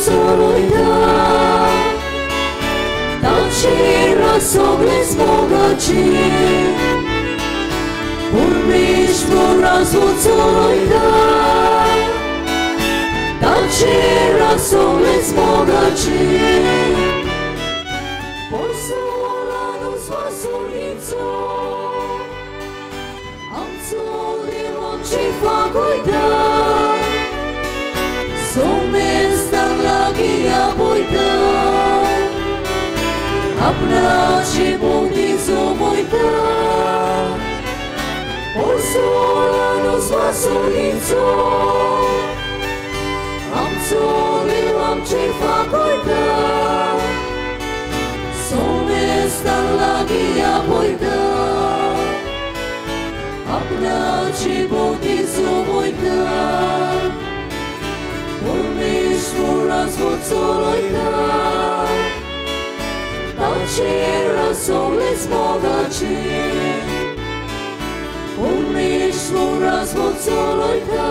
चलयता ताचेर सगळेच मोगाचे परमेश्वर चलयता ताचेर सगळेच मोगाचे आमचो देव आमची फागयता सोमेस्तांक लागीं आपयता आपणाची भोंवती जमयता परसोळान स्वासोरीचो आमचो देव आमची फागयता सोमेस्तांक लागीं आपयता आपणाची भोंवती जमयता परमेश्वर चलयता ताचेर सगळेच मोगाचे परमेश्वर चलयता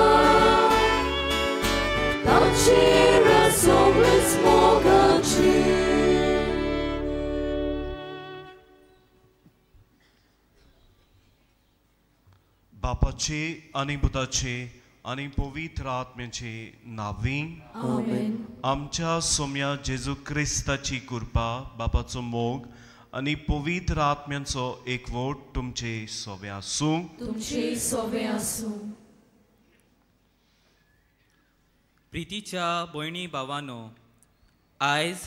ताचेर सगळेच मोगाचे. बापाचे आनी पुताचे आनी पवित्र आत्म्याचे नांवी आमेन. आमच्या सोम्या जेजू क्रिस्ताची कृपा, बापाचो मोग आनी पवित्र आत्म्यांचो एकवट तुमचे सोवे आसूं. तुमचे सोवे आसूं. प्रितीच्या भयणी भावानो, आयज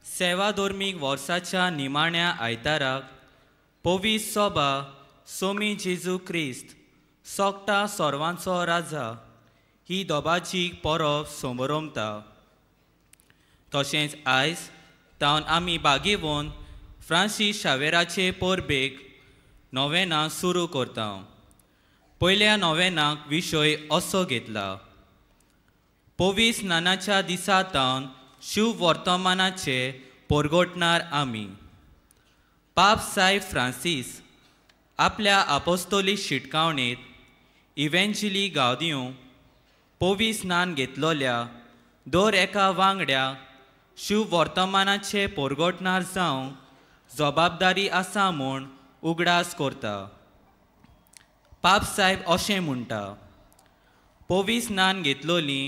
सेवा धर्मीक वर्साच्या निमाण्या आयताराक पवित्र सोबा सोमी जेजू क्रिस्त सोगटा सोर्वांचो राजा ही दोबाची परब समरमता. तशेंच आयज तावन आमी बागेवन फ्रांसीस शावेराचे परबेक नोवेनां सुरू करता. पयल्या नोवेनाक विशय असो घेतला, पवित्र स्नानाच्या दिसा तावन शुभ वर्तमानाचे परगटणार आमी. पाप साहेब फ्रांसीस आपल्या आपोस्तोली शिटकावणेंत इव्हेंजिली गावदियो पवित्र स्नान घेतलोल्या दर एका वांगड्या शुभ वर्तमानाचे परगटणार जावंक जबाबदारी आसा म्हूण उगडास करता. पाप साहेब अशें म्हणटा, पवित्र स्नान घेतलोली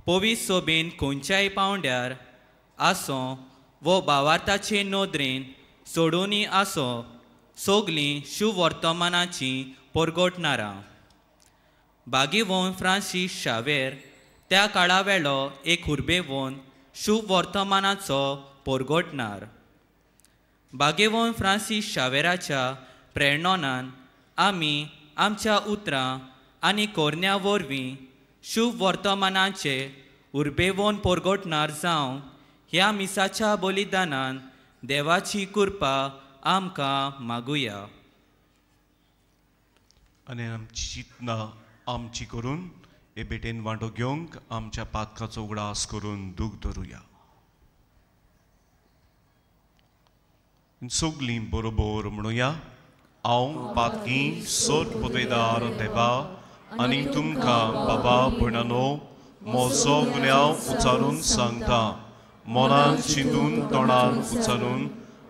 पवित्र सोबेन खंयच्याय पावंड्यार आसो वो भावार्थाचे नदरेन सोडोनी आसो सगलीं शुभ वर्तमानाची परगटणारां. बागेवन फ्रांसीस शावेर त्या काळा वेलो एक हुर्बेवन शुभ वर्तमानाचो परगटणार. बागेवन फ्रांसीस शावेराच्या प्रेरणान आमी आमच्या उतरां आनी कोरण्या वरवीं शुभ वर्तमानाचे उर्बेवन परगटणार जावं ह्या मिसाच्या बलिदानान देवाची कृपा आमकां मागुया. आनी आमची चिंतना आमची करून हे भेटेन वांटो घेवंक आमच्या पातकाचो उगडास करून दूख धरुया. सगलीं बरोबर म्हणुया, हांव पातकी सोद पुतेदार देवा आनी तुमकां बाबा भयणानो म्हजो गुन्यांव उचारून सांगता. मनान चिंतून तोंडान उचारून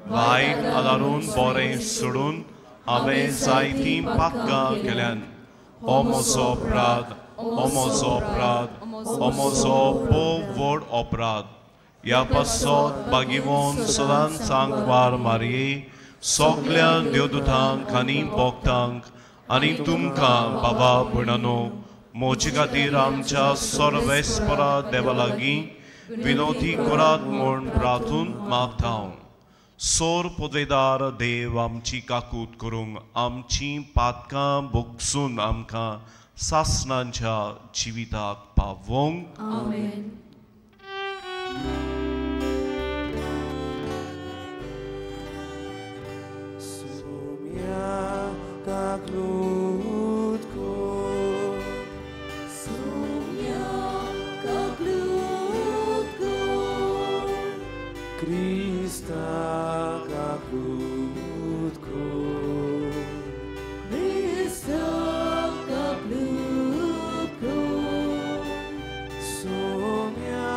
वायट आदारून बरें सोडून हांवें जायतीं पातकां केल्यान. हो म्हजो अपराध, हो म्हजो अपराध, हो म्हजो भोव व्हड अपराध. ह्या पासत बागेवन सदांच सांकवार मारये सगल्या देवदूतांक आनी भक्तांक आनी तुमकां बाबा भयणानो म्हजे खातीर आमच्या सर्वेस्परा देवा लागीं विनोदी करात म्हूण प्रार्थून मागता हांव. सोर पदवेदार देव आमची काकूत करूंक आमची पातकां भोगसून आमकां सासणांच्या जिविताक पावोवंक. आमेन. Krista kaklutko, Krista kaklutko, Sumya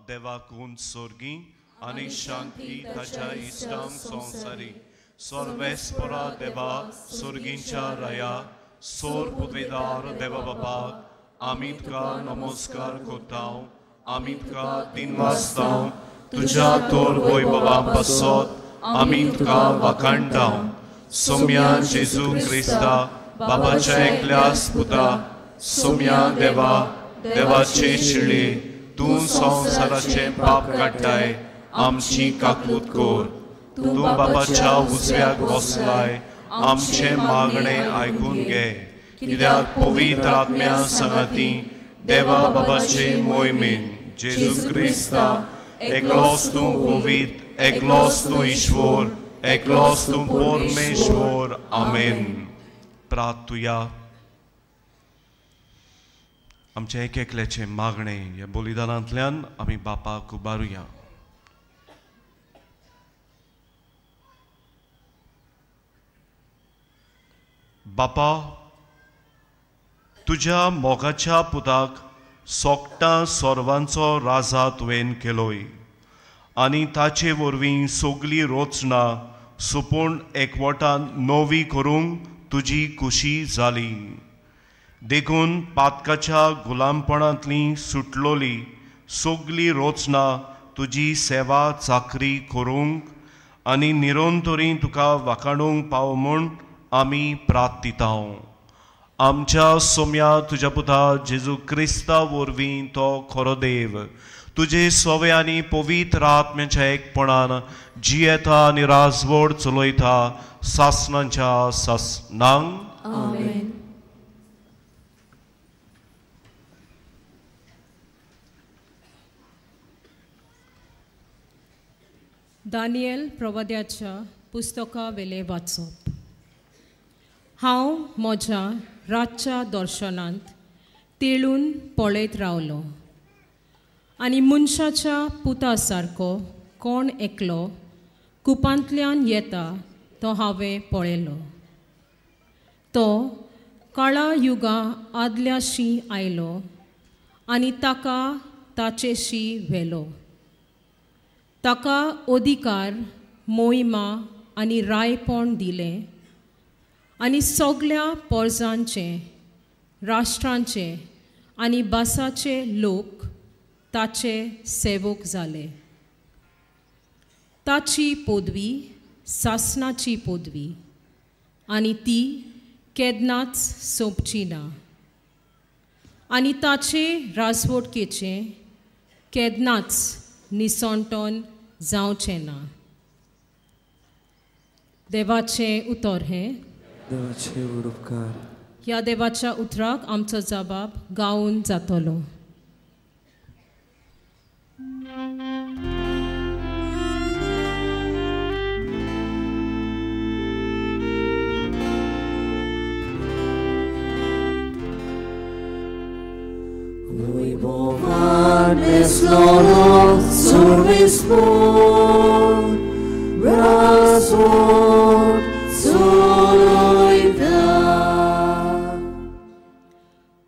देवाकून सोर्गी आनी शांती ताच्या इश्टांक संवसारी. सर्वेस्परा देवा सोर्गींच्या राया सोर पुदवेदार देवा बापाक आमी तुका नमस्कार करता, आमी तुका दिनवासता. तुज्या तोर वैभवा पासत आमी तुका वाखाणटा. सोम्या जेजू क्रिस्ता बाबाच्या एकल्यास पुता सोम्या देवा देवाचे शिळे तूं संवसाराचें पाप काडटाय आमची काकूत कर. तूं बाबाच्या उजव्याक बसलाय आमचें मागणें आयकून घे, कित्याक पवित्र आत्म्या सांगाती देवा बाबाचे मोहिमेन जेजू क्रिस्ता एकलोच तूं पवित्र, एकलोच तूं ईश्वर, एकलोच तूं परमेश्वर. आमेन. प्रार्थुया. आमचें एक एकल्याचें मागणें ह्या बलिदानांतल्यान आमी बापाक उबारुया. बापा, तुज्या मोगाच्या पुताक सोकटां सर्वांचो राजा तुवें केलोय आनी ताचे वरवीं सगली रचना सुपूर्ण एकवटान नवी करूंक तुजी खुशी जाली. देखून पातकाच्या गुलामपणांतली सुटलोली सगली रचना तुजी सेवा चाकरी करूंक आनी निरंतरी तुका वाखाणूंक पाव म्हूण आमी प्रार्थिता. आमच्या सोम्या तुज्या पुता जेजू क्रिस्ता वरवीं तो खरो देव तुजे सोवे आनी पवित्र आत्म्याच्या एकपणान जियेता आनी राजवड चलयता सासनाच्या सासनांक. आमेन. दानियल प्रवाद्याच्या पुस्तका वेले वाचप. हांव म्हज्या रातच्या दर्शनांत तेळून पळयत रावलो आनी मनशाच्या पुता सारको कोण एकलो कुपांतल्यान येता तो हांवें पळयलो. तो काळा युगा आदल्याशी आयलो आनी ताका ताचेशी व्हेलो. ताका अधिकार, मोहिमा आनी रायपण दिलें आनी सगल्या पोरजांचे, राष्ट्रांचे आनी भासाचे लोक ताचे सेवक जाले. ताची पदवी सासनाची पदवी आनी ती केन्नाच सोंपची ना आनी ताचे राजवटकेचें केन्नाच निसणटन जावचें ना. देवाचें उतर हें. देवाचे उपकार. ह्या देवाच्या उतराक आमचो जबाब गावन जातलो.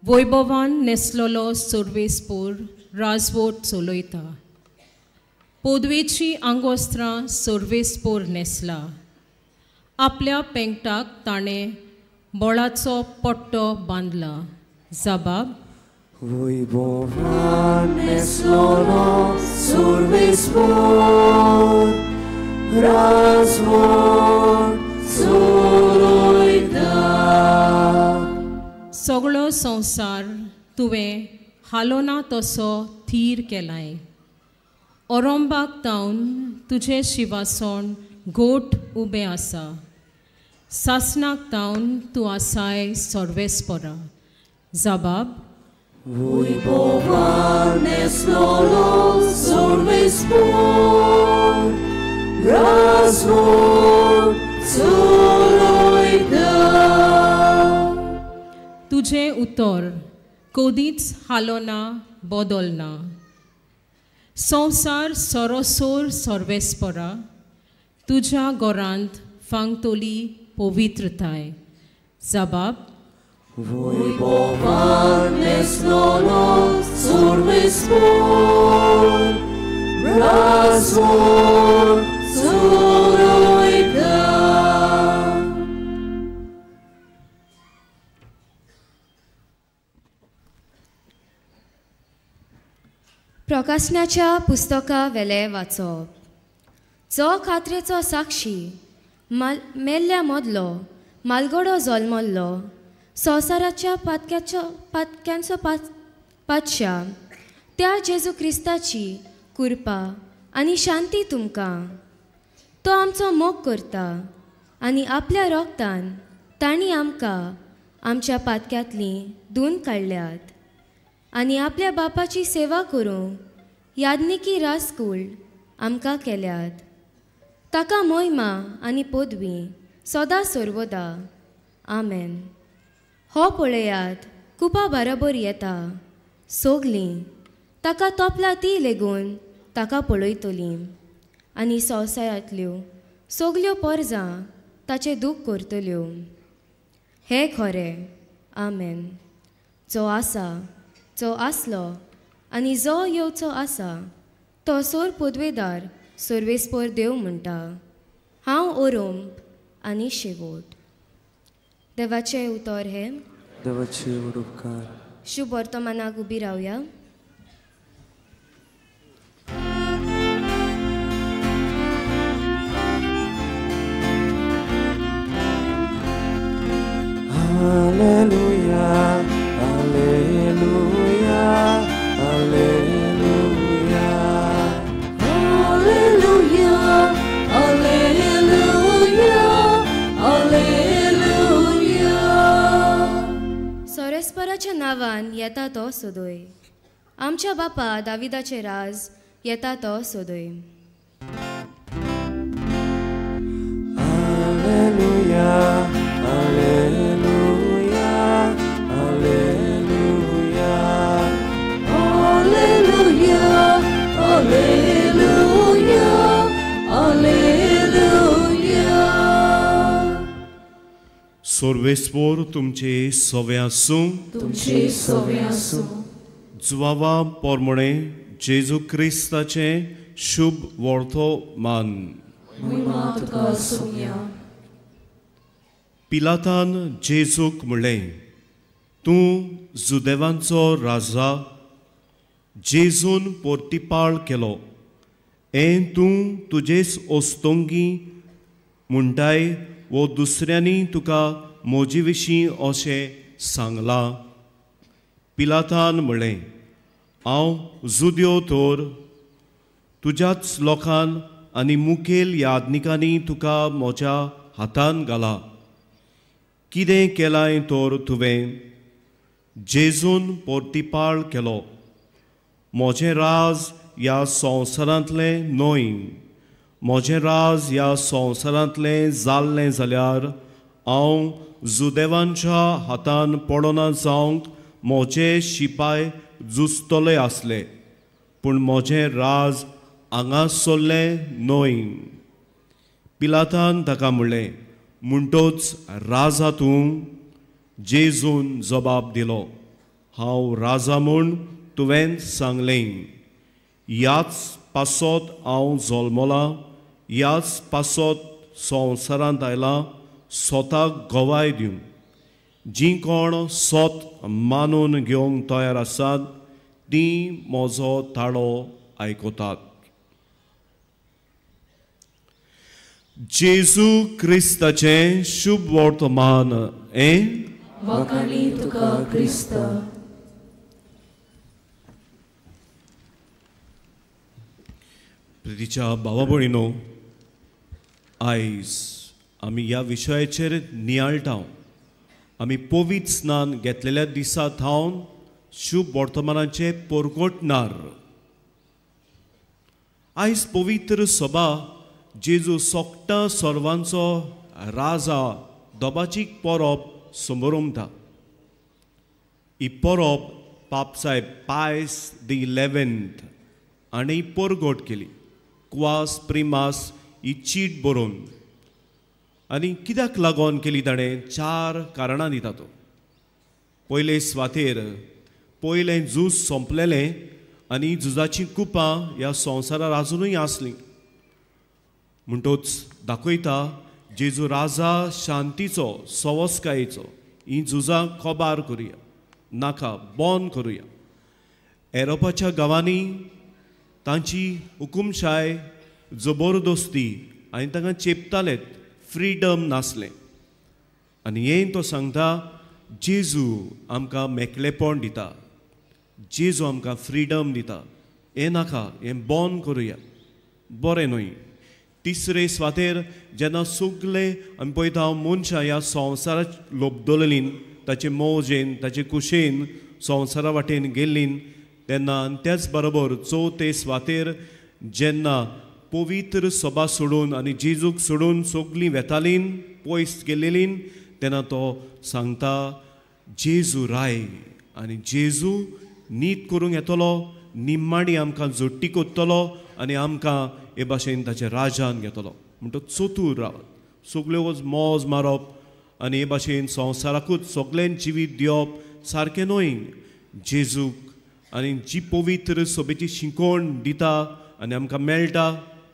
वैभवान नेसलोलो सर्वेस्पूर राजवट चलयता. पदवेची आंगवस्त्रां सर्वेस्पूर नेसला. आपल्या पेंकटाक ताणें बोळाचो पट्टो बांदला. जबाब. वैभवान नेसलोलो सर्वेस्पूर राजवट चलयता. सगळो संवसार तुवें हालोना तसो थीर केलाय. ओरोंबाक तावन तुजें शिवासण गोठ उबें आसा. सासनाक तावन तूं आसाय सर्वेस्परा. जबाब. वैभवान नेसलोलो सर्वेस्पूर राजवट चलयता. तुजें उतर कदीच हालोना बदलना. संवसार सरोसर सर्वेस्परा तुज्या घरांत फांगतली पवित्रताय. जबाब. वैभवान नेसलोलो सर्वेस्पूर राजवट चलयता. प्रकाशनाच्या पुस्तका वेले वाचप. जो खात्रेचो साक्षी मेल्ल्या मदलो मालगडो जल्मल्लो संवसाराच्या पातक्यांचो पातशा त्या जेजू क्रिस्ताची कृपा आनी शांती तुमकां. तो आमचो मोग करता आनी आपल्या रोगतान तांणी आमकां आमच्या पातक्यांतलीं धुवन काडल्यात आनी आपल्या बापाची सेवा करूंक याज्ञिकी राजकूळ आमकां केल्यात. ताका मोहिमा आनी पदवी सदां सर्वदा. आमेन. हो पळयात कुपा बराबर येता, सोगलीं ताका तोपला ती लेगून ताका पळयतलीं आनी संवसारांतल्यो सगल्यो परजां ताचें दूख करतल्यो. हें खरें. आमेन. जो आसा, जो आसलो आनी जो येवचो आसा तो सोर पदवेदार सर्वेस्पर देव म्हणटा. हांव ओरोंब आनी शेवट. देवाचें उतर हें. देवाचे उपकार. शुभ वर्तमानाक उबी रावया. Hallelujah, hallelujah, hallelujah. Hallelujah, hallelujah, hallelujah. सोरेस्पराच्या नांवान येता तो सोदोय. आमच्या बापा दाविदाचे राज येता तो सोदोय. Hallelujah, hallelujah, hallelujah. Hallelujah, hallelujah, hallelujah. सर्वेस्पोर तुमचे सवे आसूं. तुमचे सवे आसूं. जुवावा पोरमणे जेजू क्रिस्ताचें शुभ वर्तमान. महिमा तुका आसूया. पिलातान जेजूक म्हणलें, तूं जुदेवांचो राजा. जेजून पोर्तिपाळ केलो, हें तूं तुजेच ओस्तोंगी म्हणटाय वो दुसऱ्यांनी तुका म्हजे विशीं अशें सांगलां. पिलातान म्हणलें, हांव जुद्यो तर तुज्याच लोकान आनी मुखेल याज्ञिकांनी तुका म्हज्या हातान घाला. कितें केलां तर तुवें? जेजून पोर्तिपाळ केलो, म्हजें राज ह्या संवसारांतलें न्हय. म्हजें राज ह्या संवसारांतलें जाल्लें जाल्यार हांव जुदेवांच्या हातान पडना जावंक म्हजे शिपाय झुजतले आसले, पूण म्हजें राज हांगासरलें न्हय. पिलातान ताका म्हणलें, म्हणटोच राजा तूं? जेजून जबाब दिलो, हांव राजा म्हूण तुवें सांगलें. ह्याच पासत हांव जल्मलां, ह्याच पासत संवसारांत आयलां स्वताक गवाय दिवंक. जीं कोण सोत मानून घेवंक तयार आसात तीं म्हजो ताळो आयकतात. जेजू क्रिस्ताचें शुभ वर्तमान. हें वाखाणी तुका क्रिस्ता. प्रितीच्या भावा भयणीनो, आयज आमी ह्या विशयाचेर नियाळटा. आमी पवित्र स्नान घेतलेल्या दिसा थावन शुभ वर्तमानाचें परगटणार. आयज पवित्र सभा जेजू सोकटा सर्वांचो राजा दोबाचीक परब समोरमता. ही परब पापसाहेब पायस दी 11th आनी परगट केली. क्वास प्रिमास ही चीट बरोवन. आनी कित्याक लागून केली ताणें? 4 कारणां दिता तो. पयले स्वातेर पयलें झूज सोंपलेलें आनी झुजाचीं कुपां ह्या संवसारार आजुनूय आसलीं. म्हणटोच दाखयता जेजू राजा शांतीचो, सवस्कायेचो. ही झुजां कबार करुया, नाका बंद करुया. एरोपाच्या गांवांनी तांची हुकुमशाय जबरदस्ती आनी तांकां चेपताले, फ्रिडम नासलें. आनी हें तो सांगता जेजू आमकां मेकळेपण दिता, जेजू आमकां फ्रिडम दिता. हें नाका, हें बंद करुया, बरें न्हय. तिसरे स्वातेर जेन्ना सगले आमी पळयता मनशां ह्या संवसाराक लोबदलेलीं, ताचे मौजेन ताचे कुशेन संवसारा वाटेन गेल्लीं तेन्ना, त्याच बरोबर चवथे स्वातेर जेन्ना पवित्र सभा सोडून आनी जेजूक सोडून सगलीं वेतालीं, पयस गेल्लीं, तेन्ना तो सांगता जेजू राय आनी जेजू नीत करूंक येतलो, निम्माणी आमकां जोडटी कोत्तलो आनी आमकां हे भाशेन ताच्या राजान घेतलो. म्हणटकच चतूर रावत, सगल्यो मौज मारप आनी हे भाशेन संवसाराकूच सगळ्यान जिवीत दिवप सारकें न्हय. जेजूक आनी जी पवित्र सभेची शिकवण दिता आनी आमकां मेळटा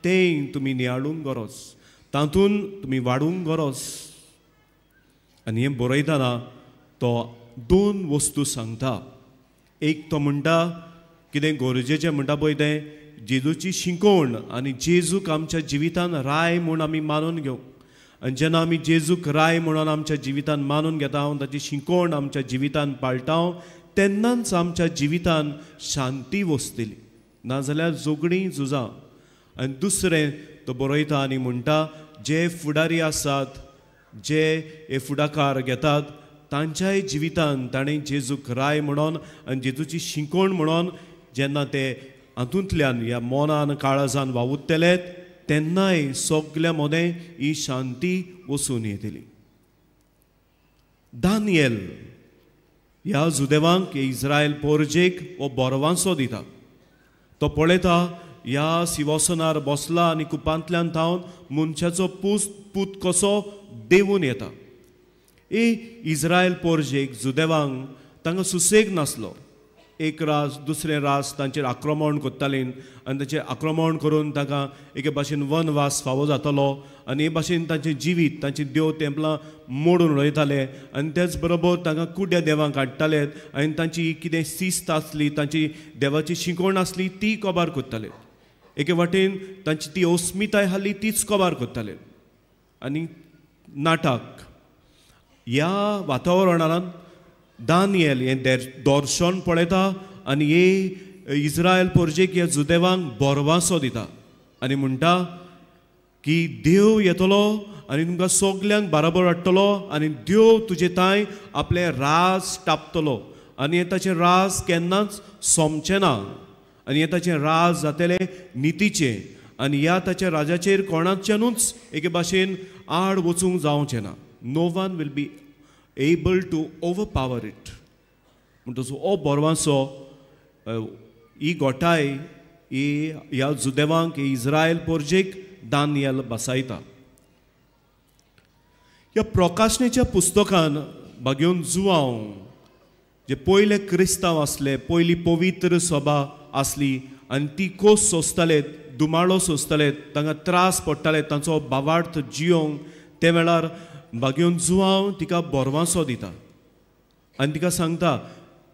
तें तुमी नियाळूंक गरज, तातूंत तुमी वाडूंक गरज. आनी हें बरयतना तो दोन वस्तू सांगता. एक तो म्हणटा कितें गरजेचें म्हणटा पळय तें जेजूची शिकवण आनी जेजूक आमच्या जिवितान राय म्हूण आमी मानून घेवंक. आनी जेन्ना आमी जेजूक राय म्हणून आमच्या जिवितान मानून घेता, ताची शिकवण आमच्या जिवितान पाळटा, तेन्नाच आमच्या जिवितान शांती वसतली, नाजाल्यार झगडीं झुजां. आनी दुसरें तो बरयता आनी म्हणटा जे फुडारी आसात, जे हे फुडाकार घेतात, तांच्याय जिवितान ताणें जेजूक राय म्हणून आनी जेजूची शिकवण म्हणून जेन्ना ते हातूंतल्यान ह्या मनान काळजान वावुरतले तेन्नाय सगल्या मदें ही शांती वसून येतली. दानियल ह्या जुदेवांक इस्रायल पोरजेक हो बोरवांसो दिता. तो पळयता ह्या सिंवासनार बसला आनी कुपांतल्यान थावन मनशाचो पूत कसो देंवून येता. ए इस्रायल पोरजेक जुदेवांक तांकां सुसेग नासलो. एक रास दुसरें रास तांचेर आक्रमण करतालीं आनी ताचेर आक्रमण करून तांकां एके भाशेन वनवास फावो जातालो आनी हे भाशेन तांचें जिवीत, तांचीं देव तेंपलां मोडून उडयताले आनी तेच बरोबर तांकां कुड्या देवांक हाडटाले आनी तांची कितें शिस्त आसली, तांची देवाची शिकवण आसली ती कबार करताले. एके वाटेन तांची ती अस्मिताय आसली तीच कबार करताले. आनी नाटक ह्या वातावरणांत दानियल हें दर्शन पळयता आनी हे इस्रायल पोरजेक ह्या जुदेवांक बोरवासो दिता आनी म्हणटा की देव येतलो आनी तुमकां सगल्यांक बराबर हाडटलो आनी देव तुजे तांय आपलें राज टापतलो आनी हें ताचें राज केन्नाच सोंपचें ना आनी हें ताचें राज जातलें नितीचें आनी ह्या ताच्या राजाचेर कोणाच्यानूच एके भाशेन आड वचूंक जावचें ना. No one will be able to overpower it. म्हणटच हो बोरवांसो ही गोठाय ही ह्या जुदेवांक इस्रायल पोरजेक दानियल बसायता. ह्या प्रकाशनेच्या पुस्तकान बागेवन जुवांव जे पयले क्रिस्तांव आसले, पयली पवित्र सभा आसली आनी ती कोस सोंसताले, दुमाळो सोंसताले, तांकां त्रास पडटाले, तांचो भावार्थ जियोंक ते वेळार बागेवन जुवांव तिका बोरवांसो दिता आनी तिका सांगता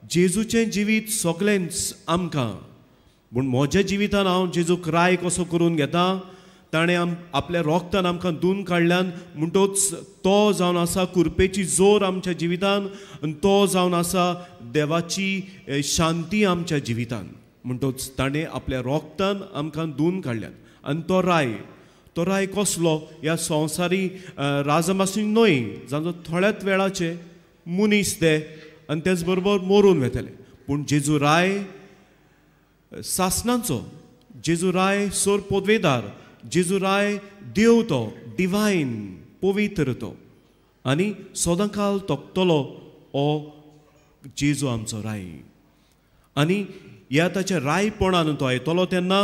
जेजूचें जिवीत सगळेंच आमकां, पूण म्हज्या जिवितान हांव जेजूक राय कसो करून घेता, ताणें आपल्या रोगतान आमकां धुवन काडल्यान, म्हणटोच तो जावन आसा कुरपेची जोर आमच्या जिवितान आनी तो जावन आसा देवाची शांती आमच्या जिवितान. म्हणटोच ताणें आपल्या रोगतान आमकां धुवन काडल्यान आनी तो राय, तो राय कसलो ह्या संवसारी राजमासून न्हय, जांचो थोड्याच वेळाचे मनीस ते आनी तेच बरोबर मरून वेतले, पूण जेजू राय सासणाचो, जेजू राय सोर पोदवेदार, जेजू राय देव, तो डिवायन पवित्र तो आनी सदांकाल तोखतलो हो जेजू आमचो राय. आनी ह्या ताच्या रायपणान तो येतलो तेन्ना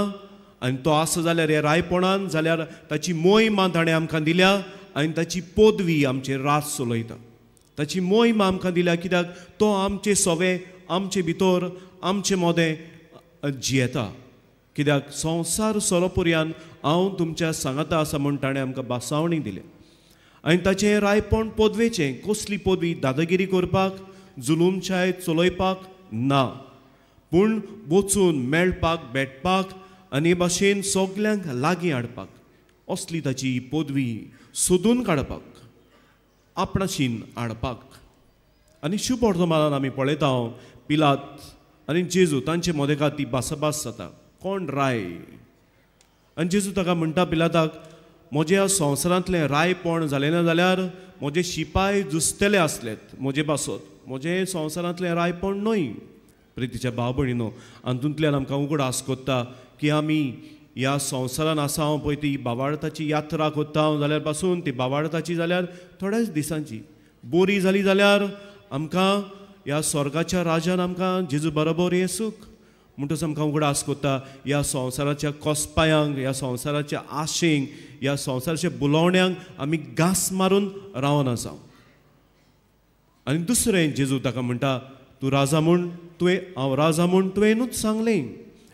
आनी तो आसा जाल्यार ह्या रायपणान जाल्यार ताची मोहिमा ताणें आमकां दिल्या आनी ताची पदवी आमचेर रास चलयता. ताची मोहिमा आमकां दिल्या कित्याक तो आमचे सोवे, आमचे भितर, आमचे मोदें जियेता. कित्याक संवसार सोरोपुर्यान हांव तुमच्या सांगाता आसा म्हूण ताणें आमकां बासावणी दिली. आनी ताचें रायपण पदवेचें, कसली पदवी? दादागिरी करपाक, जुलूमशाय चलयपाक ना, पूण वचून मेळपाक, भेटपाक आनी हे भाशेन सगल्यांक लागीं हाडपाक, असली ताची पदवी सोदून काडपाक, आपणाशीन हाडपाक. आनी शुभ वर्तमानान आमी पळयता पिलात आनी जेजू तांचे मदेकात ती भासाभास जाता, कोण राय? आनी जेजू ताका म्हणटा पिलाताक, म्हज्या संवसारांतलें रायपण जालें ना जाल्यार म्हजे शिपाय जुसतले आसलेत म्हजे पासत, म्हजें संवसारांतलें रायपण न्हय. प्रितीच्या भाव भयणीनो, हातूंतल्यान आमकां उगडास कोत्ता की आमी ह्या संवसारान आसा हांव पळय ती बावाळताची यात्रा कोत्ता हांव जाल्यार पासून ती बावाळताची जाल्यार थोड्याच दिसांची बोरी जाली जाल्यार आमकां ह्या स्वर्गाच्या राजान आमकां जेजू बरोबर हें सूख. म्हणटच आमकां उगडास कोत्ता ह्या संवसाराच्या कोसपायांक, ह्या संवसाराच्या आशेंक, ह्या संवसाराच्या बुलोवण्यांक आमी घास मारून रावन आसा. आनी दुसरें जेजू ताका म्हणटा, तूं राजा म्हूण तुवें, हांव राजा म्हूण तुवेंनूच सांगलें,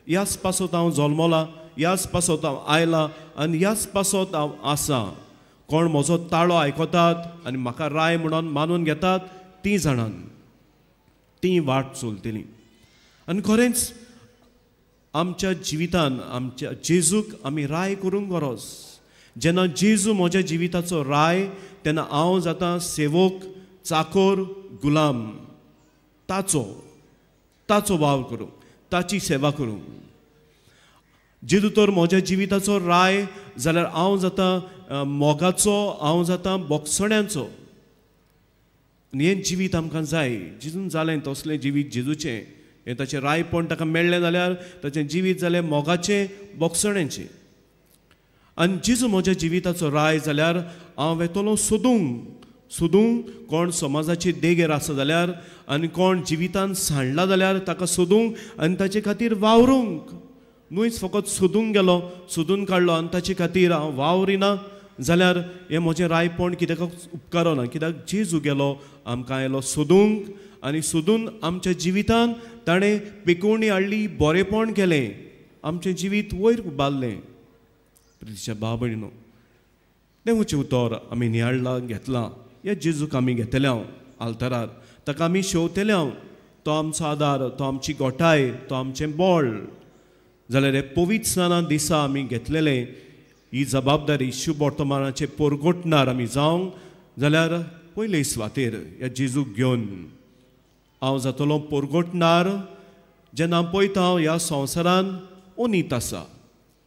ह्याच पासत हांव जल्मला, ह्याच पासत हांव आयला आनी ह्याच पासत हांव आसा. कोण म्हजो ताळो आयकतात आनी म्हाका राय म्हणून मानून घेतात तीं जाणां ती वाट चलतली. आनी खरेंच आमच्या जिवितान आमच्या जेजूक आमी राय करूंक गरज. जेन्ना जेजू म्हज्या जिविताचो राय तेन्ना हांव जाता सेवक, चाकोर, गुलाम, ताचो ताचो वावर करूंक, ताची सेवा करूंक. जेजू तर म्हज्या जिविताचो राय जाल्यार हांव जाता मोगाचो, हांव जाता बोगसण्यांचो. आनी हें जिवीत आमकां जाय. जेजून जालें तसलें जिवीत जेजूचें, हें ताचें रायपण ताका मेळ्ळें जाल्यार ताचें जिवीत जालें मोगाचें, बोगसण्यांचें. आनी जेजू म्हज्या जिविताचो राय जाल्यार हांव वेतलो सोदूंक, सोदूंक कोण समाजाचे देगेर आसा जाल्यार आनी कोण जिवितान सांडला जाल्यार ताका सोदूंक आनी ताचे खातीर वावरूंक. न्हूच फकत सोदूंक गेलो, सोदून काडलो आनी ताचे खातीर हांव वावरिना जाल्यार हें म्हजें रायपण कित्याक उपकारना. कित्याक जेजू गेलो आमकां आयलो सोदूंक आनी सोदून आमच्या जिवितान ताणें पेकोवणी हाडली, बरेपण केलें, आमचें जिवीत वयर उबारलें. प्रितीच्या भाव भयणीनो, देवाचें उतर आमी नियाळ्ळां, घेतलां. ह्या जेजूक आमी घेतले हांव आल्तरार, ताका आमी शेवतले हांव, तो आमचो आदार, तो आमची गोठाय, तो आमचें बळ. जाल्यार हे पवित्र स्नाना दिसा आमी घेतलेलें ही जबाबदारी शुभ वर्तमानाचे पोरगोटणार आमी जावंक जाल्यार पयले सुवातेर ह्या जेजूक घेवन हांव जातलो पोरगोटणार. जेन्ना पळयता हांव ह्या संवसारान अनीत आसा,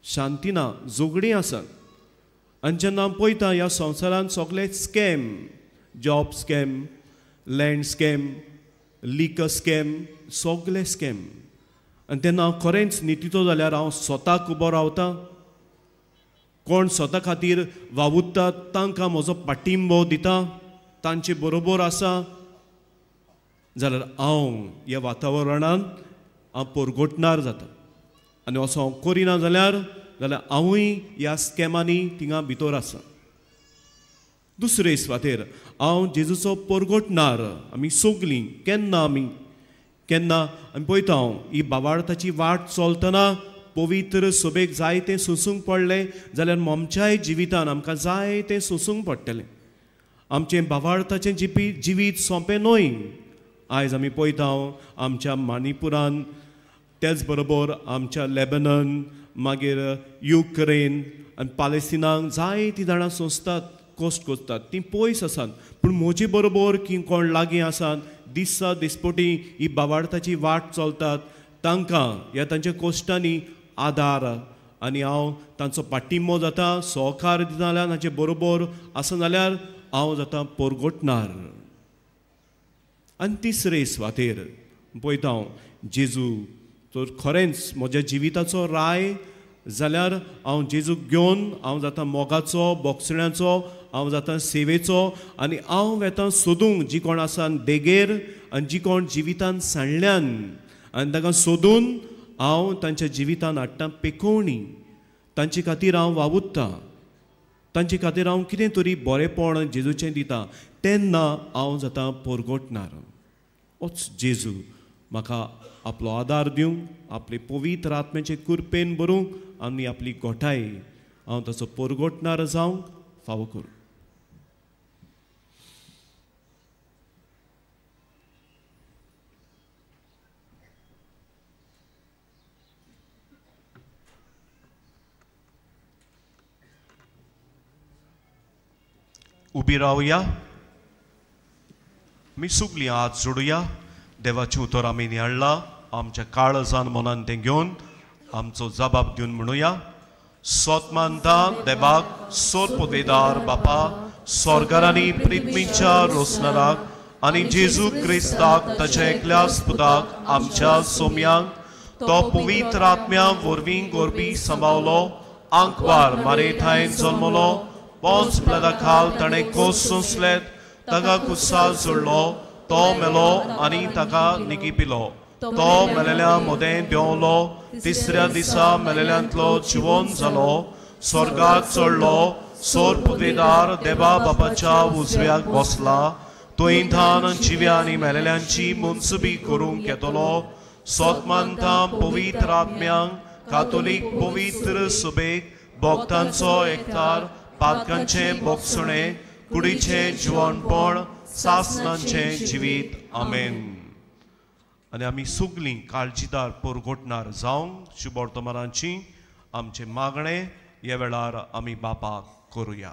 शांती ना, झगडीं आसात. आनी जेन्ना पळयता ह्या संवसारान सगळे scam, job scam, land scam, liquor scam, सगळे स्कॅम. आनी तेन्ना हांव खरेंच नितितो जाल्यार हांव स्वताक उबो रावता. कोण स्वता खातीर वावुरतात तांकां म्हजो पाटिंबो दिता, तांचे बरोबर आसा जाल्यार हांव ह्या वातावरणान हांव पोरगोटणार जाता. आनी असो हांव करिना जाल्यार जाल्यार हांवूय ह्या स्कॅमांनी थिंगा भितर आसा. दुसरे सुवातेर हांव जेजूचो पोरगोटणार. आमी सगलीं केन्ना आमी केन्ना आमी पळयता हांव ही बावाळताची वाट चलतना पवित्र सोबेक जाय तें सोंसूंक पडलें जाल्यार आमच्याय जिवितान आमकां जाय तें सोंसूंक पडटलें. आमचें बावाळताचें जिवीत सोंपें न्हय. आयज आमी पळयता आमच्या मणिपुरान, तेच बरोबर आमच्या लेबनन, मागीर युक्रेन आनी पालेस्तिनाक जायतीं जाणां सोंसतात, कश्ट करतात, तीं पयस आसात. पूण म्हजे बरोबर की कोण लागीं आसात, दिसा दिसपटी ही बावाळताची वाट चलतात, तांकां ह्या तांच्या कश्टांनी आदार आनी हांव तांचो पाटिंबो जाता, सहकार दिता जाल्यार तांचे बरोबर आसा जाल्यार हांव जाता पोरगोटणार. आनी तिसरे सुवातेर पळयता हांव जेजू तर खरेंच म्हज्या जिविताचो राय जाल्यार हांव जेजूक घेवन हांव जाता मोगाचो, बोगसण्याचो, हांव जाता सेवेचो. आनी हांव वेता सोदूंक जी कोण आसा देगेर आनी जी कोण जिवितान सांडल्यान आनी तांकां सोदून हांव तांच्या जिवितान हाडटा पेकोवणी. तांचे खातीर हांव वावुरता, तांचे खातीर हांव कितें तरी बरेपण जेजूचें दिता, तेन्ना हांव जाता पोरगोटणार. होच जेजू म्हाका आपलो आदार दिवंक, आपले पवित्र आत्म्याचे कृपेन भरूंक आनी आपली गोठाय हांव ताचो पोरगोटणार जावंक फावो करूं. उबी रावया, आमी सगळीं हात जोडुया. देवाचें उतर आमी नियाळ्ळां, आमच्या काळजान मनान तें घेवन आमचो जबाब दिवन म्हणुया. सोत मानता देवाक, सोत पदवेदार बापा, स्वर्गारांनी पृथ्वीच्या रोसणाराक आनी जेजू क्रिस्ताक ताच्या एकल्याच पुताक आमच्या सोम्यांक, तो पवित्र आत्म्या वरवीं गोरबी सांबावलो, आंकवार मारेथायन जल्मलो, पोंच प्लदा खाल ताणें कोस सोंसलेत, ताका कुसाल जोडलो, तो मेलो आनी ताका निगी पिलो, तो मेलेल्या मदें देंवलो, तिसऱ्या दिसा मेलेल्यांतलो जिवन जालो, स्वर्गात चडलो, सोर पदवेदार देवा बापाच्या उजव्याक बसला, थंय थान जिव्या आनी मेलेल्यांची मनसुबी करूंक येतलो. सोत मानता पवित्र आत्म्यांक, कातोलीक पवित्र सुबेक, भक्तांचो एकतार, पातकांचें बोगसणें, कुडीचें जिवनपण, सासनांचें जिवीत. आमेन. आनी आमी सगळीं काळजीदार पोरगोटणार जावंक शुभवर्तमानाची आमचें मागणें ह्या वेळार आमी बापाक करुया.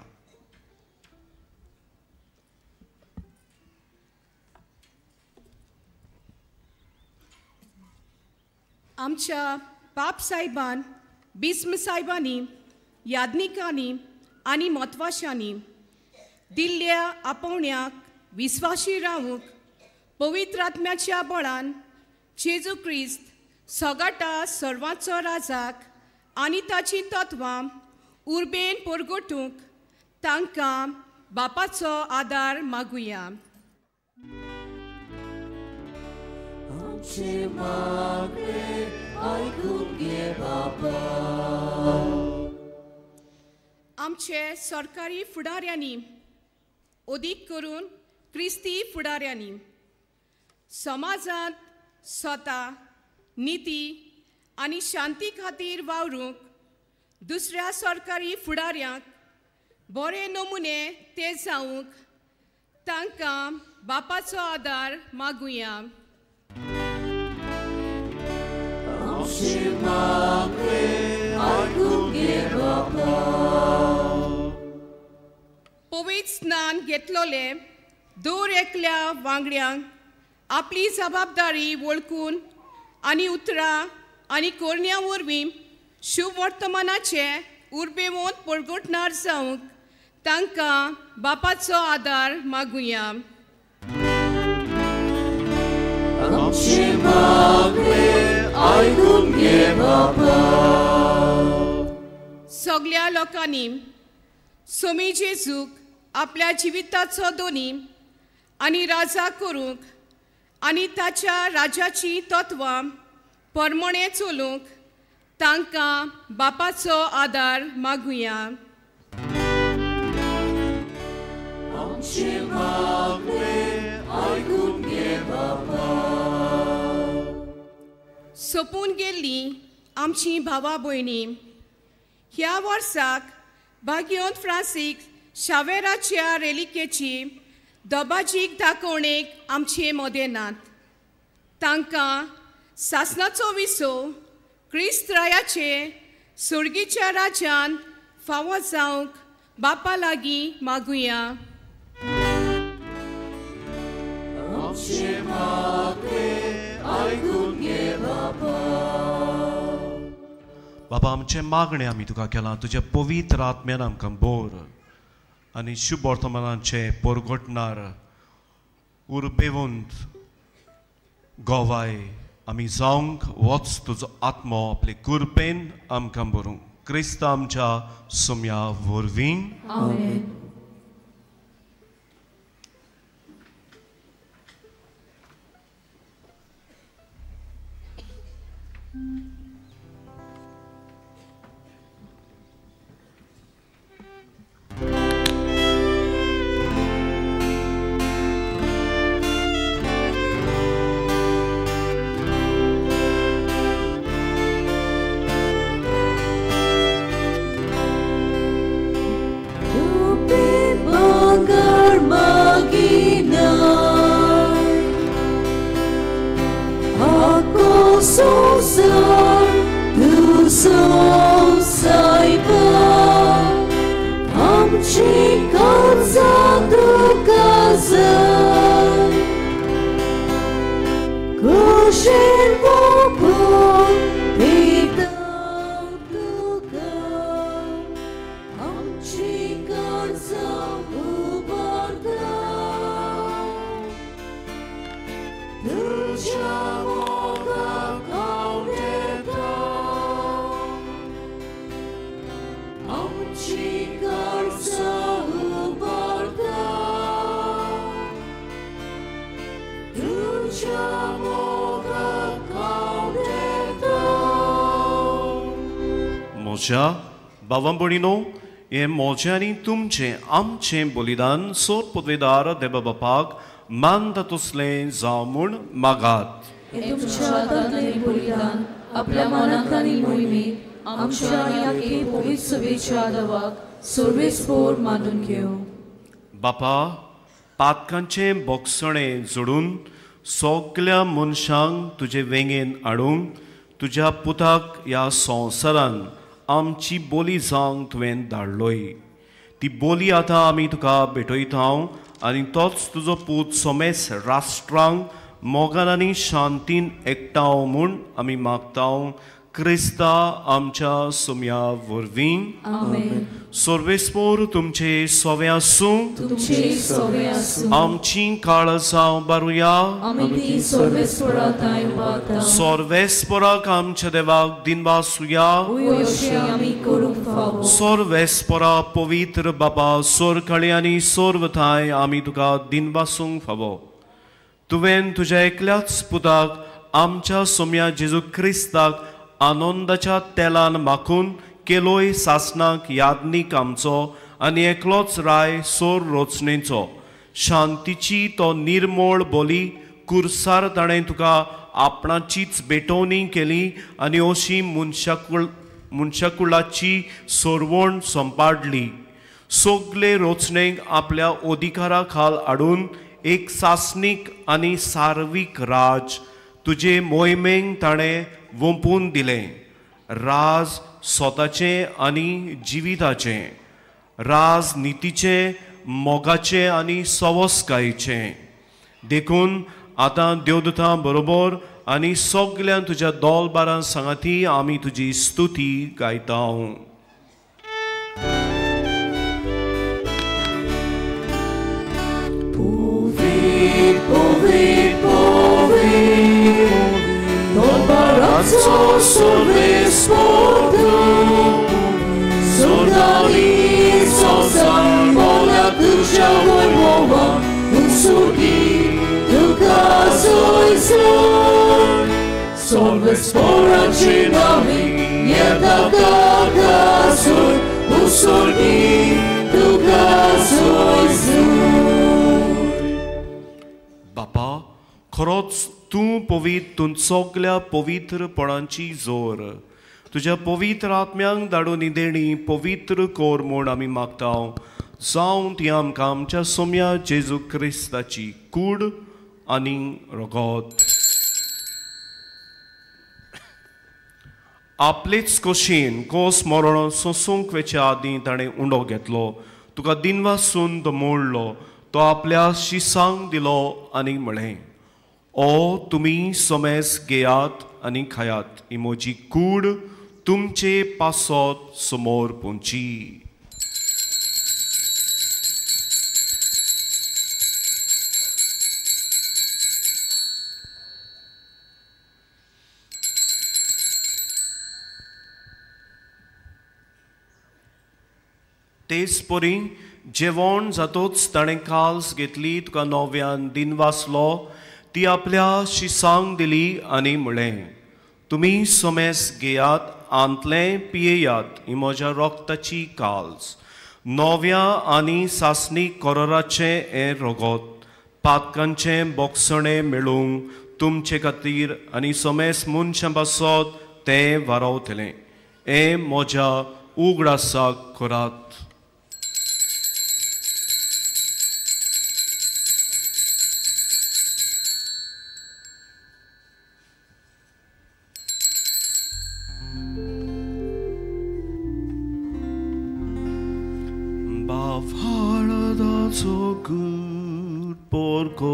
आमच्या बाप साहेबान, बिस्म साहेबांनी, याज्ञिकांनी आनी म्हत्वाशांनी दिल्ल्या आपोवण्याक विस्वाशी रावूंक पवित्र आत्म्याच्या बळान जेजू क्रिस्त सगाटा सर्वांचो राजाक आनी ताची तत्वां उर्बेन परगटूंक तांकां बापाचो आदार मागुया. आमचें मागणें आयकून घे बापा. आमचे सरकारी फुडाऱ्यांनी, अदीक करून क्रिस्ती फुडाऱ्यांनी, समाजांत स्वता निती आनी शांती खातीर वावरूंक दुसऱ्या सरकारी फुडाऱ्यांक बरे नमुने ते जावंक तांकां बापाचो आदार मागुया. आमचें मागणें आयकून घे बापा. पवित्र स्नान घेतलोले दर एकल्या वांगड्यांक आपली जबाबदारी वळखून आनी उतरां आनी करण्या वरवीं शुभवर्तमानाचे उर्बेवंत परगटणार जावंक तांकां बापाचो आदार मागुया. आमचें मागणें आयकून घे बापा. सगळ्या लोकांनी सोमी जेजूक आपल्या जिविताचो दोनी आनी राजा करूंक आनी ताच्या राजाची तत्वां परमणे चलूंक तांकां बापाचो आदार मागुया. आमचें मागणें आयकून घे बापा. सोंपून गेल्ली आमची भावा भयणी ह्या वर्साक भाग्योन फ्रांसीक शावेराच्या रेलिकेची दबाजीक दाखोवणेक आमचे मदें नात. तांकां सासणाचो विसो क्रिस्त रायाचे सुर्गीच्या राज्यांत फावो जावंक बापा लागीं मागुया. आमचें मागणें आयकून घे बापा. बाबा, आमचें मागणें आमी तुका केलां, तुज्या पवित्र आत्म्यान आमकां बोर आनी शुभवर्तमानाचें पोरगोटणार उर्बेवंत गोवाय आमी जावंक वच तुजो आत्मो आपले कृपेन आमकां बरूं. क्रिस्त आमच्या सोम्या वरवीं. आमेन. संवसार तुजो सायबा आमची काळजां तुका जाय कुशीन ओंपून दिता तुका आमची काळजां उबारता तुज्या मोगाक आवडटा आमची काळजां उबारता तुज्या मोगाक आवडटा. म्हज्या भावां भयणीनो, हें म्हजें आनी तुमचें आमचें बलिदान सोद पदवेदार देवा बापाक मानता तसलें जावं म्हूण मागात. हें तुमच्या हातांतलें बलिदान आपल्या मनांत आनी मोहिमेंत आमच्या आनी आखे पवित्र सभेच्या देवाक सर्वेस्पोर मानून घेवं. बापा, पातकांचें बोगसणें जोडून सगल्या मनशांक तुजे वेंगेन हाडूंक तुज्या पुताक ह्या संवसारान आमची बोली जावंक तुवें धाडलोय. ती बोली आतां आमी तुका भेटयता आनी तोच तुजो पूत सोमेस राष्ट्रांक मोगान आनी शांतीन एकठांव म्हूण आमी मागता क्रिस्ता आमच्या सुम्या वरवीं. आमेन. सर्वेस्पोर तुमचे सोवे आसूं. तुमचे सोवे आसूं. आमची काळजां बारुया. आमी ती सर्वेस्पोरा थंय उबारता. सर्वेस्पोराक आमच्या देवाक दिनवासुया. अशें आमी करूंक फावो. सर्वेस्पोरा पवित्र बाबा सोरकळे आनी सोर्वथाय आमी तुका दिनवासूंक फावो. तुवें तुज्या एकल्याच पुताक आमच्या सोम्या जेजू क्रिस्ताक आनंदाच्या तेलान माखून केलोय सासणाक यादनीक आमचो आनी एकलोच राय सोर रोचणेचो शांतीची तो निर्मोळ बोली कुर्सार ताणें तुका आपणाचीच भेटवणी केली आनी अशी मनशाकुळाची सोरवण संपाडली. सगले रोचणेक आपल्या अधिकारा खाल हाडून एक सासणीक आनी सार्वीक राज तुजे मोहिमेक ताणें वोंपून दिलें. राज स्वताचें आनी जिविताचें, राज नितीचें, मोगाचें आनी सवसकायेचें. देखून आतां देवदूतां बरोबर आनी सगल्यान तुज्या दोलबारां सांगाती आमी तुजी स्तुती गायता. Povit, povit, povit, Dolbaranzo sorvesportu, Sordali sosan mola tuja vojmova, Unsurgi tuka zoj. Sorvesporanci nami, njeta kakazoj, Unsurgi tuka zoj. बापा, खरोच तूं पवित्र, तूं सगल्या पवित्रपणाची जोर तुज्या पवित्र आत्म्यांक धाडून देणी पवित्र कोर म्हूण आमी मागता. जावं ती आमकां आमच्या सोम्या जेजू क्रिस्ताची कूड आनी रगत. आपलेच कोशीन कोस मरण सोंसूंक वेच्या आदीं ताणें उंडो घेतलो, तुका दिनवासून तो मोडलो, तो आपल्या शिसांक दिलो आनी म्हळें, ओ तुमी सोमेस घेयात आनी खायात, ही म्हजी कूड तुमचे पासत समोर पोंची. तेच परी जेवण जातोच ताणें काल्स घेतली, तुका नव्यान दिनवासलो, ती आपल्या शिसांक दिली आनी म्हळें, तुमी सोमेस घेयात आंतलें पियेयात, ही म्हज्या रोगताची काल्स, नव्या आनी सासणी कोरोराचें हें रगत पातकांचें बोगसणें मेळूंक तुमचे खातीर आनी सोमेस मनशां पासत तें वारवतलें. हें म्हज्या उगडासाक करात. आत्म्याचो गूट पोरगोटुया.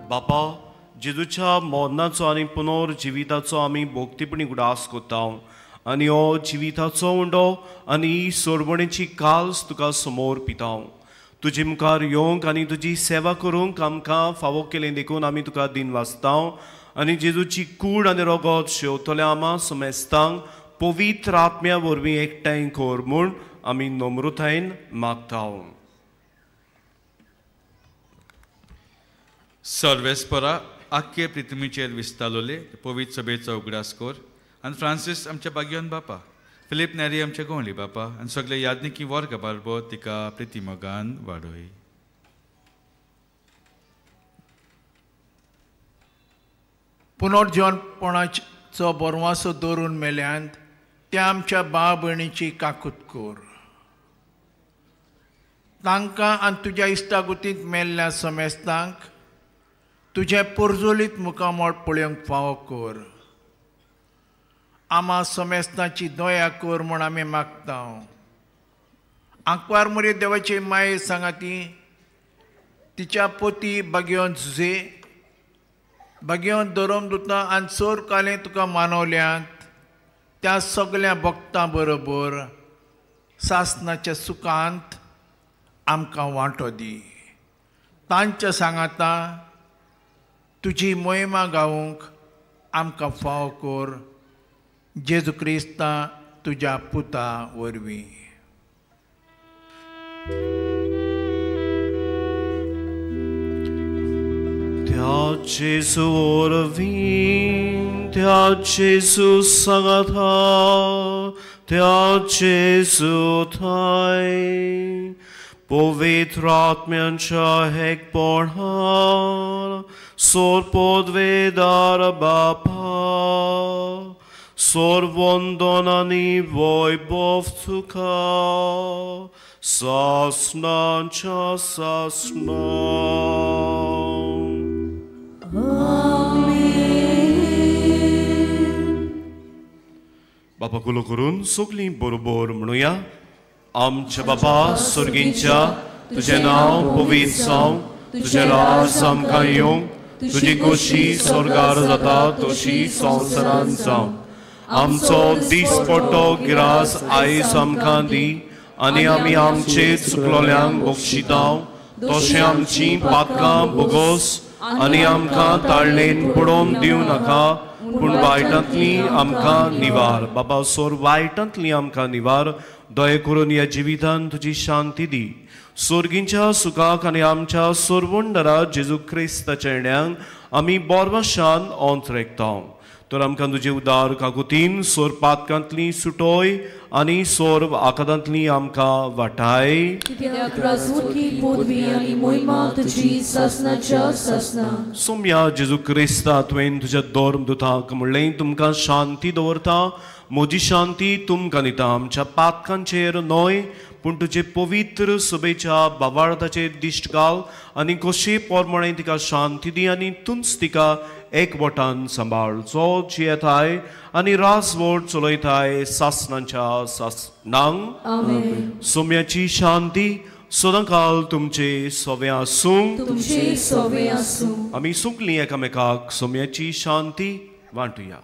बापा, जेजूच्या मरणाचो आनी पुनर्जिविताचो आमी भोक्तीपणी उगडास करता आनी हो जिविताचो उंडो आनी सोडवणेची काल्स तुका समोर पिता. तुजे मुखार येवंक आनी तुजी सेवा करूंक आमकां फावो केलें देखून आमी तुका दिन वाचता आनी जेजूची कूड आनी रोगोत शेवतल्या आमा समेस्तांक पवित्र आत्म्या वरवीं एकठांय कर म्हूण आमी नम्रतायेन मागता. सर्वेस्परा आख्खे पृथ्वीचेर विस्तारलोले पवित्र सभेचो उगडास कर आनी फ्रांसीस आमच्या बागियोन बापा, फिलीप नेरी आमच्या गोंवली बापा आनी सगळे यादनिकी वर्ग बारबो तिका प्रितीमोगान वाडोय. पुनर्जीवनपणाचो बरवासो दवरून मेल्यांत त्या आमच्या भाव भयणीची काकूत कर. तांकां आनी तुज्या इश्टागुतींत मेल्ल्या समेस्तांक तुजें पोरजोलीत मुखामळ पळोवंक फावो कर. आमा समेस्तांची दया कर म्हूण आमी मागता. आंकवार मुरे देवाची माये सांगाती तिच्या पोती बागेवन झुजे बागेवन धरोम दुता आनी चोर कालें तुका मानवल्यांत त्या सगल्या भक्तां बरोबर सासनाच्या सुखांत आमकां वांटो दी. तांच्या सांगाता तुजी मोहिमा गावंक आमकां फावो कर. जेजू क्रिस्ता तुज्या पुता वरवीं. त्या जेजू वरवीं, त्या जेजू सांगाता, त्या जेजू थाय पवित्र आत्म्यांच्या एकपणान सोरपोदवेदार बापा सोरवंदन आनी वैभव तुका सासनाच्या सासना. बापा कुलो करून सगळीं बरोबर म्हणुया. आमच्या बापा स्वर्गींच्या, तुजें नांव पवित्र जावं, तुजें राज आमकां येवंक, तुजी खोशी स्वर्गार जाता तशी संवसारांत जावं. आमचो दीसपट्टो गिरास आयज आमकां दी आनी आमी आमचे चुकलोल्यांक बक्षिता तशें आमची पातकां बोगोस आनी आमकां ताळणेन पडोवन दिवं नाका, पूण वायटांतली आमकां निवार. बाबा सोर वायटांतली आमकां निवार. दया करून ह्या जिवितान तुजी शांती दी. सोर्गींच्या सुखाक आनी आमच्या सोरवंडरा जेजू क्रिस्ताच्या येण्यांक आमी बोरवाशान ओंतरेकता. तर आमकां तुजे उदार काकुतीन सोर पातकांतली सुटोय आनी सोर आकादांतली आमकां वाटाय. सोम्या जेजू क्रिस्ता, तुवें तुज्या धर्म दुतांक म्हणलें तुमकां शांती दवरता, म्हजी शांती तुमकां दिता. आमच्या पातकांचेर न्हय पूण तुजे पवित्र सभेच्या बावार्थाचेर दिश्ट घाल आनी कशे प्रमाणे तिका शांती दी आनी तूंच तिका एकवटान सांबाळ. जो जियेताय आनी राजवट चलयताय सासनाच्या सासनांक. सोम्याची शांती सदांकाल तुमचे सोवे आसूं. आमी सगळीं एकामेकाक सोम्याची शांती वांटुया.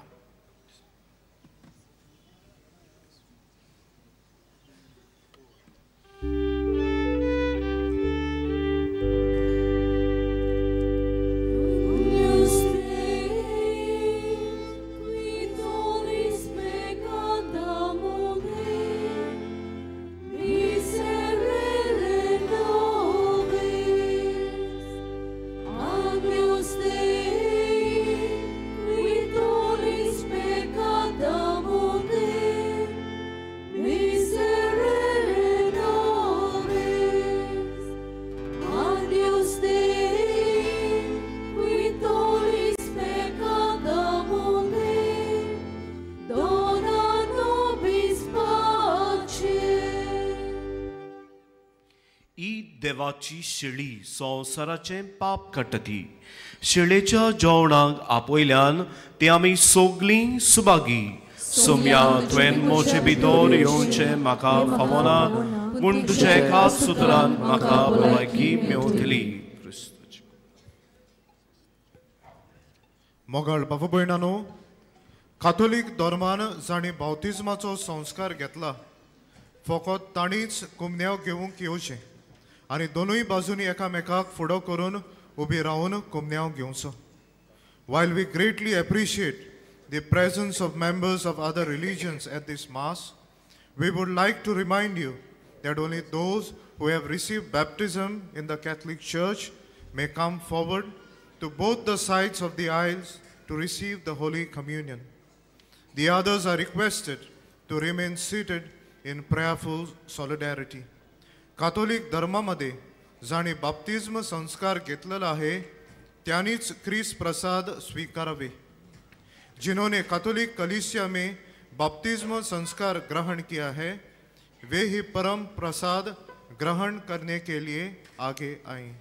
Agnus Dei, qui donis देवाची शेळी संवसाराचें पाप काडटा ती. शेळेच्या जेवणाक आपयल्यान ती आमी सगळीं सुभागी. सोम्या तुवें म्हजे भितर येवचें म्हाका फावना, पूण तुज्या एका सुत्रान म्हाका भलायकी मेवतली. मोगाळ बाबा भयणानो, काथोलीक धर्मान जांणी बाप्तिज्माचो संस्कार घेतला फकत तांणीच कुमन्याव घेवंक येवचें आनी दोनूय बाजूंनी एकामेकाक फुडो करून उबी रावन कुमन्याव घेवचो. While we greatly appreciate the presence of members of other religions at this mass, we would like to remind you that only those who have received baptism in the Catholic Church may come forward to both the sides of the aisles to receive the Holy Communion. The others are requested to remain seated in prayerful solidarity. Catholic धर्मामध्ये जांणी बाप्तिज्म संस्कार घेतलेला आहे त्यांनीच क्रिस प्रसाद स्वीकारावे. जिन्होंने Catholic कलीसिया में बपतिस्म संस्कार ग्रहण किया है वे ही परम प्रसाद ग्रहण करने के लिए आगे आएं.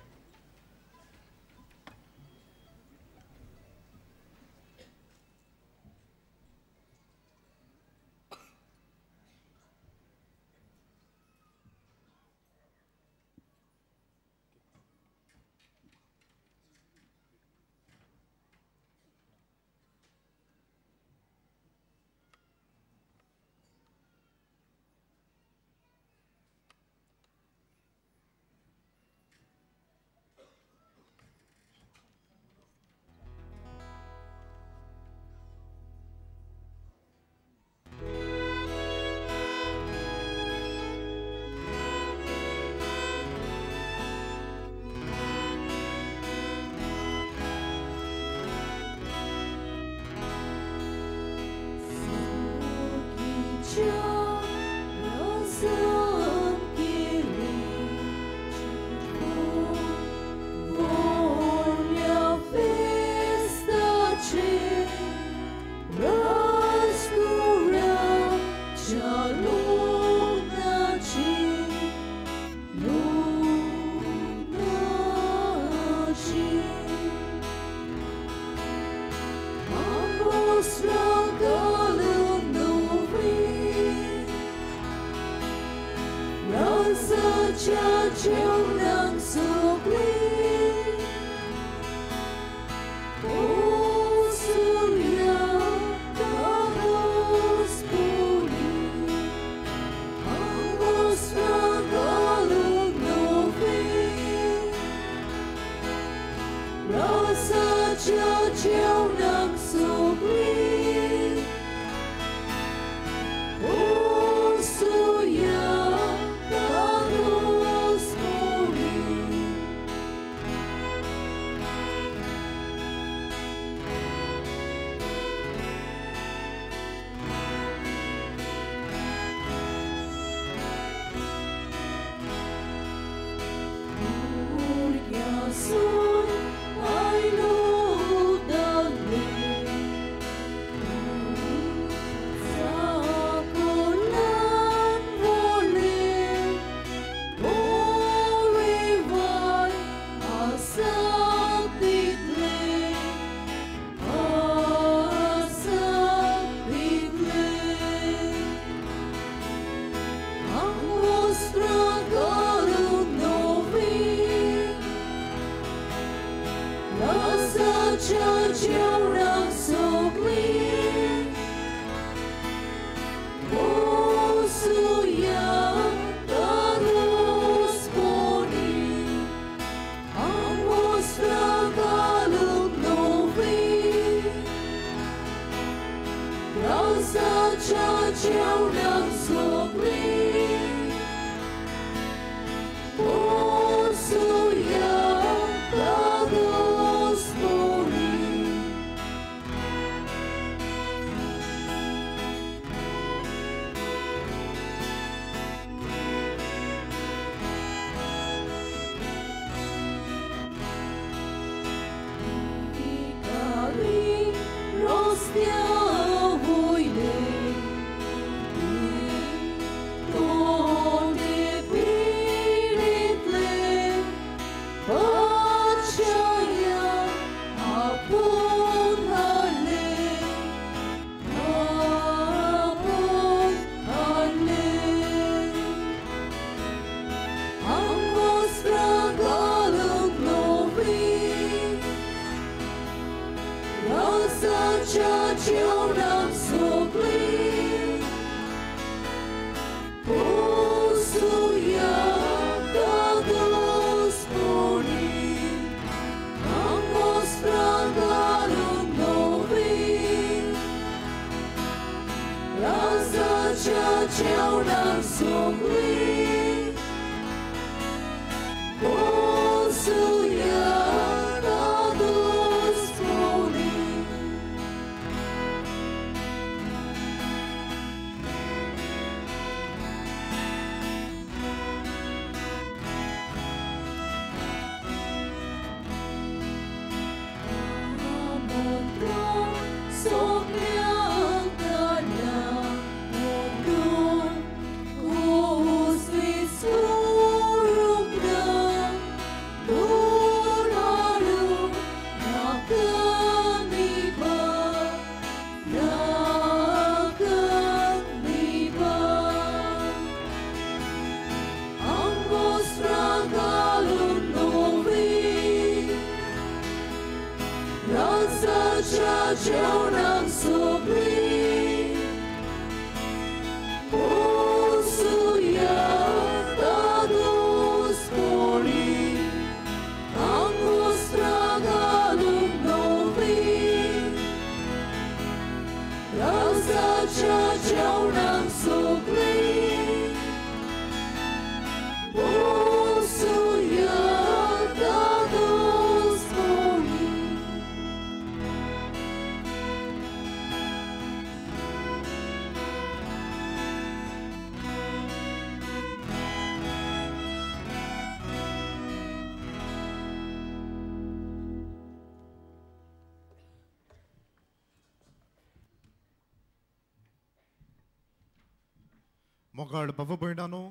Rostia voile, राजाच्या जेवणाक सगळीं पोसुया धादोसपणी आंगवस्त्रां घालून नवीं राजाच्या जेवणाक सगळीं पोसुया धादोसपणी. सगळ्यांक धाडल्या म्हणून कुस्तीच करूंक ना दूर हाडूंक नाका निभार नाका निभार आंगवस्त्रां घालून नवीं राजाच्या जेवणाक सगळीं पोसुया धादोसपणी आंगवस्त्रां घालून नवीं राजाच्या जेवणाक सगळीं पोसुया धादोसपणी. मोगाळ बाबा भयणानो,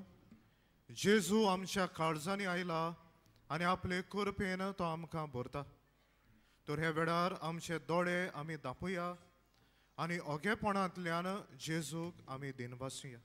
जेजू आमच्या काळजांनी आयला आनी आपले कृपेन तो आमकां भरता. तर ह्या वेळार आमचे दोळे आमी दापुया आनी ओगेपणांतल्यान जेजूक आमी दिनवासुया.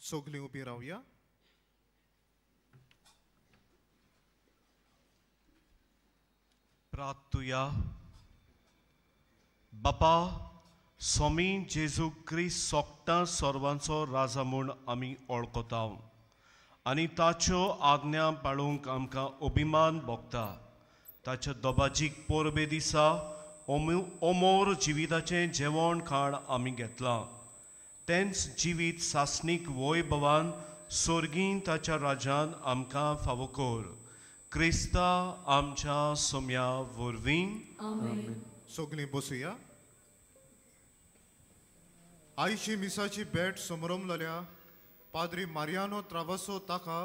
सगळीं उबी रावया. प्रार्थुया. बापा स्वामी जेजू क्रिस्त सोगटां सर्वांचो राजा म्हूण आमी वळखता आनी ताच्यो आज्ञा पाळूंक आमकां अभिमान भोगता. ताच्या दोबाजीक परबे दिसा ओमोर जिविताचें जेवण खाण आमी घेतलां. तेंच जिवीत सासणीक वैभवान सोर्गीन ताच्या राजान आमकां फावो कर. क्रिस्ता आमच्या सोम्या वरवीं. सगळीं बसुया. आयची मिसाची भेट समरमलेल्या पाद्री मारियानो त्रावसो ताका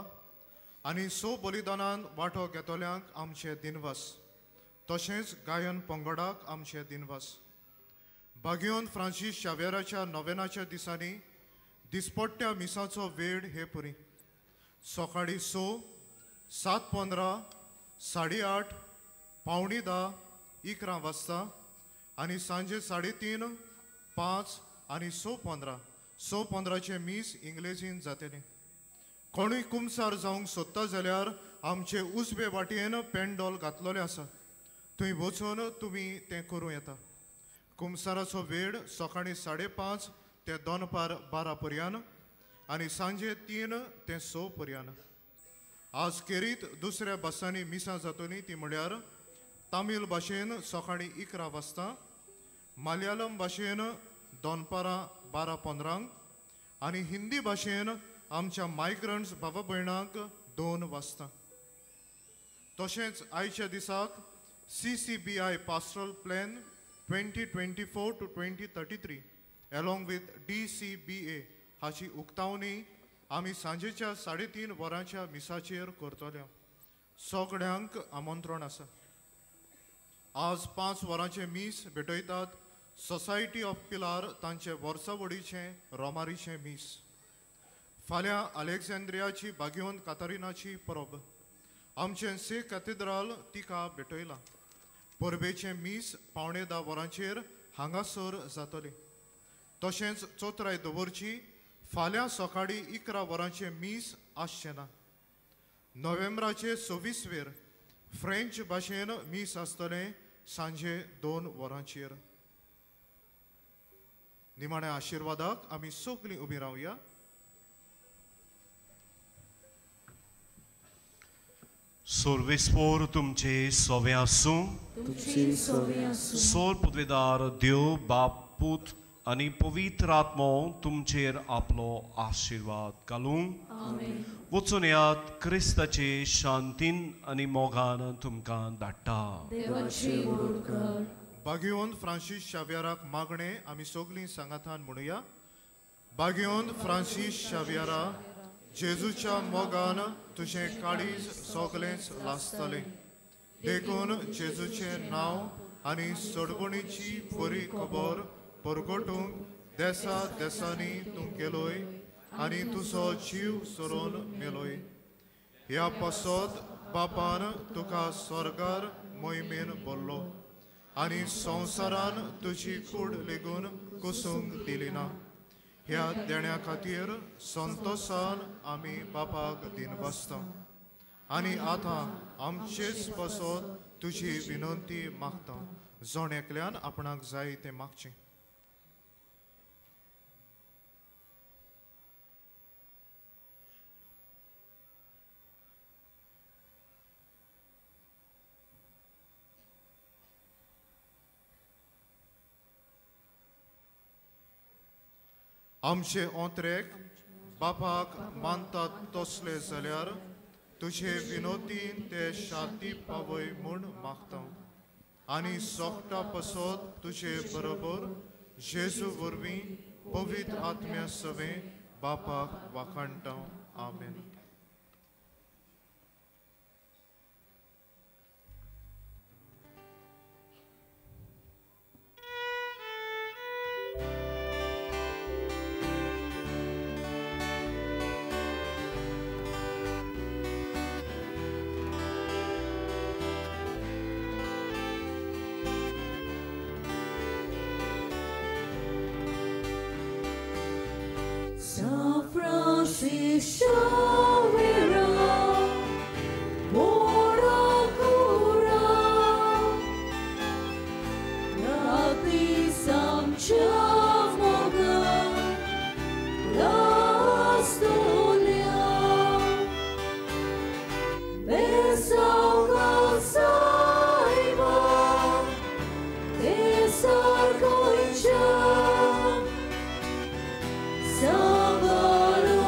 आनी सो बलिदानान वांटो घेतल्यांक आमचे दिनवास, तशेंच गायन पंगडाक आमचे दिनवास. बागियोन फ्रांसीस शावेराच्या नोवेनाच्या दिसांनी दिसपट्ट्या मिसाचो वेळ हे परी सकाळीं 6, 7:15, 8:30, 9:45, 11 वाजता आनी सांजे 3:30, 5 आनी 6:15. 6:15 मीस इंग्लेजीन जातलें. कोणूय कुमसार जावंक सोदता जाल्यार आमचे उजवे वाटेन पेंडोल घातलेलें आसा, थंय वचून तुमी तें करूं येता. कुमसाराचो वेळ सकाळीं 5:30 ते दनपार 12 पर्यंत आनी सांजे 3 ते 6 पर्यंत. आज खेरीत दुसऱ्या भासांनी मिसां जातलीं ती म्हळ्यार तामील भाशेन सकाळीं 11 वाजता, मलयाळम भाशेन दनपारां 12:15 आनी हिंदी भाशेन आमच्या मायग्रंट्स बाबा भयणांक 2 वाजता. तशेंच आयच्या दिसाक CCBI pastoral plan 2024 to 2033 along with DCBA हाची उक्तावणी आमी सांजेच्या 3:30 वरांच्या मिसाचेर करतले. सगळ्यांक आमंत्रण आसा. आज 5 वरांचें मीस भेटयतात सोसायटी ऑफ पिलार तांचे वर्सावडीचें रोमारीचें मीस. फाल्यां अलेक्झांद्रियाची बागेवन कातारिनाची परब. आमचें से कॅथेड्राल तिका भेटयलां. परबेचें मीस 9:45 वरांचेर हांगासर जातलें. तशेंच चोत्राय दवरची फाल्यां सकाळीं 11 वरांचें मीस आसचें ना. नोव्हेंबराचे 26 वेर फ्रेंच भाशेन मीस आसतलें सांजे 2 वरांचेर. निमाण्या आशिर्वादाक आमी सगळीं उबी रावया. सर्वेस्पोर तुमचे सोवे आसूं. सोर पदवेदार देव बाप पूत आनी पवित्र आत्मो तुमचेर आपलो आशिर्वाद घालूं. वचून येयात क्रिस्ताचे शांतीन आनी मोगान तुमकां धाडटा. बागेवन फ्रांसीस शावियराक मागणें आमी सगळीं सांगातान म्हणुया. बागेवन फ्रांसीस शावियरा, जेजूच्या मोगान तुजें काळीज सगळेंच लासतलें, देखून जेजूचें नांव आनी सोडवणीची बरी खबर परगटूंक देसा देसांनी तूं गेलोय आनी तुजो जीव सोरोवन मेलोय. ह्या पासत बापान तुका स्वर्गार मोहिमेन भरलो आनी संवसारान तुजी कूड लेगून कुसूंक दिली ना. ह्या देण्या खातीर संतोसान आमी बापाक दिनवासता आनी आतां आमचेच पासत तुजी विनंती मागता. जण एकल्यान आपणाक जाय तें मागचें. आमचे ओंत्रेक बापाक मानतात तसले जाल्यार तुजे विनोदीन ते शांती पावय म्हूण मागता आनी सोकटा पसत तुजे बरोबर जेजू वरवीं पवित्र आत्म्या सवें बापाक वाखाणटा. आमेन. Xavier, ora cura, Rabi samcha moga, lastolia, besauga saiba, besar goicha, Sabalu